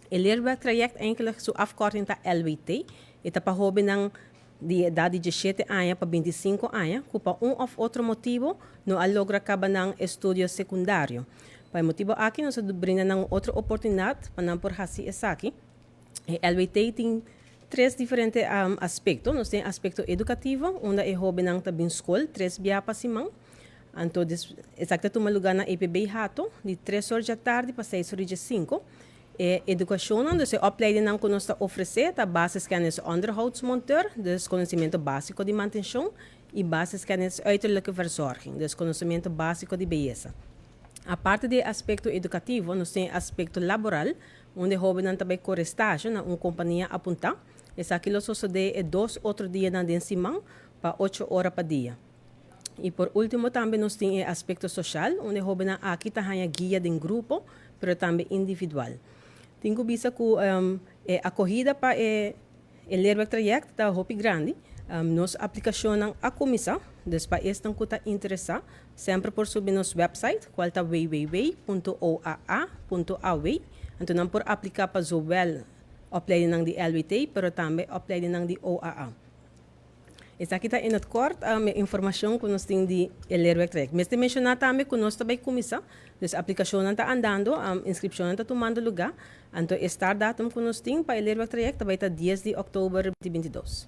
E leerwerktraject eigenlijk su afkorting ta LWT. E ta pa hobennan di edad di 17 aña pa 25 aña, cu pa un of otro motibo no a logra caba nan estudio secundario. Pa e motibo aki nos ta brinda nan otro oportunidad pa nan por haci esaki. E LWT tin tres diferente aspecto. Nos tin aspecto educativo, unda e hobennan ta bin scol tres biaha pa siman. Anto, esaki ta tuma lugar na EPB Hato, di 3 or di atardi pa 6 or di 5. E educacion, dus e opleiding cu nos ta ofrece, ta basiskennis onderhoudsmonteur, dus conocimento basico di mantencion, y basiskennis uiterlijke verzorging, dus conocimento basico di beyesa. Aparte di aspecto educativo, nos tin aspecto laboral, unda hobennan tambe ta core stage na un compania apunta. Esaki lo sucede e 2 otro dianan den siman, pa 8 ora pa dia. Y por ultimo tambe nos tin e aspecto social, unda hobennan aki ta guia den grupo, pero tambe individual. Tin cu bisa cu e acogida pa e leerwerktraject ta hopi grandi. Nos aplicacion a cuminsa, dus pa esnan cu ta interesa, semper por subi nos website, cual ta www.oaa.aw. Anto nan por aplica pa zowel opleiding di LWT, pero tambe opleiding di OAA. Esaki ta in het kort informacion cu nos tin di leerwerktraject. Mester menciona tambe cu nos tambe a cuminsa, dus aplicacion ta andando, inscripcion ta tumando lugar. Anto, e startdatum cu nos tin pa e leerwerktraject tambe ta 10 di october di 2022.